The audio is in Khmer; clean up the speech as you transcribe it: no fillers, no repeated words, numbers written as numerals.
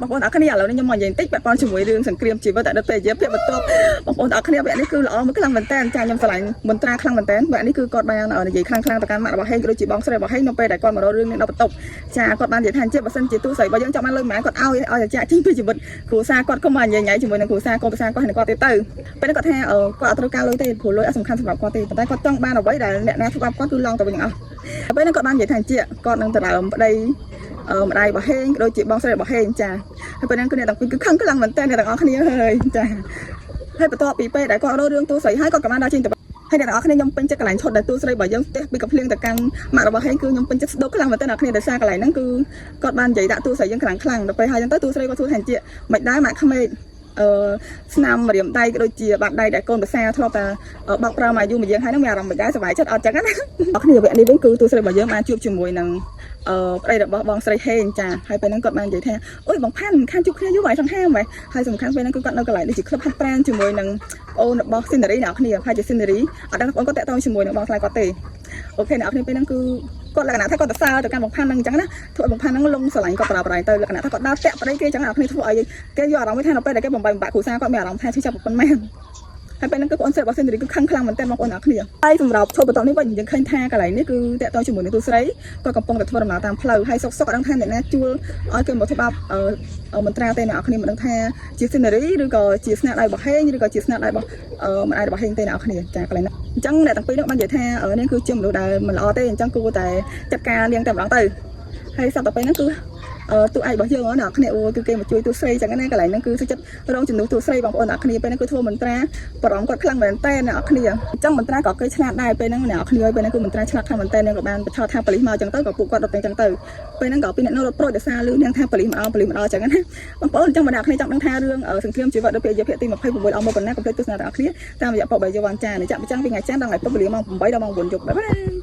បងប្អូនអរគ្នាឥឡូវនេះខ្ញុំមកនិយាយបន្តិចពាក់ព័ន្ធជាមួយរឿងសង្គ្រាមជីវិតអតីតភរិយាភាពបន្ទាប់បងប្អូនអរគ្នាវគ្គនេះគឺល្អមួយខ្លាំងមែនតើចាខ្ញុំស្រឡាញ់មន្ត្រាខ្លាំងមែនតើវគ្គនេះគឺគាត់បាននិយាយខ្លាំងខ្លាំងទៅកាន់ម៉ាក់របស់ហេងក៏ដូចជាបងស្រីរបស់ហេងនៅពេលដែលគាត់មករករឿងនេះដល់បន្ទប់ចាគាត់បាននិយាយថាជាបើសិនជាទូស្រីរបស់យើងចង់បានលុយម៉ាគាត់ឲ្យឲ្យចាក់ចេញពីជីវិតគ្រួសារគាត់កុំមកញ៉ៃញ៉ៃជាមួយនឹងគ្រួសារកុំប្រសារគាត់ហើយគាត់ទៀតទៅពេលនេះគាត់ថាគាត់អត់ត្រូវការលុយទេព្រោះលុយអត់សំខាន់សម្រាប់គាត់ទេប៉ុន្តែគាត់ចង់បានអ្វីដែលអ្នកណាធ្វើបាបគាត់គឺឡងទៅវិញអស់ពេលនេះគាត់បាននិយាយថាជាគាត់នឹងដដើមប្តីម្ដាយរបស់ហេងក៏ដូចជាបងស្រីរបស់ហេងចាហើយពេលហ្នឹងគឺអ្នកទាំងពីរគឺខឹងខ្លាំងមែនតើអ្នកទាំងអស់គ្នាហើយចាហើយបន្ទាប់ពីពេលដែលគាត់រករឿងទូស្រីហើយគាត់ក៏បានដើរចេញទៅហើយអ្នកទាំងអស់គ្នាខ្ញុំពេញចិត្តកន្លែងឈុតដែលទូស្រីរបស់យើងផ្ទះពីកំភ្លៀងទៅកាន់ម៉ាក់របស់ហេងគឺខ្ញុំពេញចិត្តស្ដោកខ្លាំងមែនតើអ្នកគ្នាដោយសារកន្លែងហ្នឹងគឺគាត់បាននិយាយដាក់ទូស្រីយើងខ្លាំងខ្លាំងដល់ពេលហើយចឹងទៅទូស្រីគាត់សួរថាជាមិនដែរម៉ាក់ក្មេកអឺស្នាមរៀមដៃក៏ដូចជាបាតដៃដែលកូនប្រសាធ្លាប់តែបោកប្រើមកយូរមួយយើងហើយហ្នឹងមានអារម្មណ៍មិនដែរសប្បាយចិត្តអត់ចឹងណាអ្នកគ្នាវគ្គនេះវិញគឺទូស្រីរបស់យើងបានជួបជាមួយនឹងអឺប្តីរបស់បងស្រីហេងចាហើយពេលហ្នឹងគាត់បាននិយាយថាអូយបងផាន់ខានជួបគ្នាយូរហើយសង្ហាហ្មងហើយសំខាន់ពេលហ្នឹងគឺគាត់នៅកន្លែងនេះជាក្លឹបហាត់ប្រាណជាមួយនឹងអូនរបស់ស៊ីនារីអ្នកគ្នាហើយជាស៊ីនារីអត់ដឹងបងគាត់តាក់ទងជាមួយនឹងបងស្រីគាត់ទេOK អ្នកគ្នាពេលហ្នឹងគឺគាត់លក្ខណៈថាគាត់ទៅសើទៅកាន់បងផាន់ហ្នឹងអញ្ចឹងណាធ្វើឲ្យបងផាន់ហ្នឹងលងស្រឡាញ់គាត់បរាបរាយទៅលក្ខណៈថាគាត់ដើរតាក់ប្តីគេអញ្ចឹងអ្នកគ្នាធ្វើឲ្យគេយកអារម្មណ៍ថានៅពេលដែលគេបំបីបំបាក់គ្រួសារគាត់មានអារម្មណ៍ថាឈឺចាប់ប៉ុន្មានហើយពេលហ្នឹងគឺបងស្រីរបស់ស៊ីនារីគឺខឹងខ្លាំងមែនទែនបងប្អូនអ្នកគ្នាហើយសម្រាប់ឈុតបន្តនេះវិញយើងឃើញថាកន្លែងនេះគឺតាក់ទងជាមួយនឹងទូស្រីគាត់កំពុងតែធ្វើដំណើរតាមផ្លូវហើយសុកសុកអត់ដឹងថាអ្នកណាជួលឲ្យគេមកធ្វើបាបមន្ត្រាទេអ្នកគ្នាមិនដឹងថាជាស៊ីនារីឬក៏ជាស្នាដៃរបស់ហេងឬក៏ជាស្នាដៃរបស់ម្ដាយរបស់ហេងទេអ្នកគ្នាចាកន្លែងហ្នឹងអញ្ចឹងអ្នកទាំងពីរនោះបាននិយាយថានាងគឺជាមនុស្សដែលមិនល្អទេអញ្ចឹងគួរតែចាត់ការនាងតែម្ដងទៅហើយសប្តាហ៍ពេលហ្នឹងគឺអឺទូឯករបស់យើងអ្នកគ្នាអូគឺគេមកជួយទូស្រីចឹងណាកន្លែងហ្នឹងគឺសុខចិត្តរងជំនួសទូស្រីបងប្អូនអ្នកគ្នាពេលហ្នឹងគឺធ្វើមន្ត្រាបារម្ភគាត់ខ្លាំងមែនតើអ្នកគ្នាអញ្ចឹងមន្ត្រាក៏គេឆ្លាតដែរពេលហ្នឹងអ្នកគ្នាពេលហ្នឹងគឺមន្ត្រាឆ្លាតខ្លាំងមែនតើនាងក៏បានបញ្ឆោតថាប៉ូលីសមកចឹងទៅក៏ពួកគាត់រត់ទៅចឹងទៅពេលហ្នឹងក៏ពីអ្នកនោះរត់ប្រួយដោយសារលឺនាងថាប៉ូលីសមកដល់ប៉ូលីសមកដល់ចឹងណាបងប្អូនអញ្ចឹងបងប្អូនគ្នាចង់ដឹងថារឿងសង្គ្រាមជីវិតដល់ពេលភាគទី26អស់មកប៉ុណ្ណាកុំភ្លេចទស្សនាទាំងអស់គ្នាតាមរយៈប៉ុបបាយវ៉ាន់ចានេះចាក់ប្រចាំពីថ្ងៃច័ន្ទដល់ថ្ងៃពុធវេលាម៉ោង8ដល់ម៉ោង9យប់bye bye.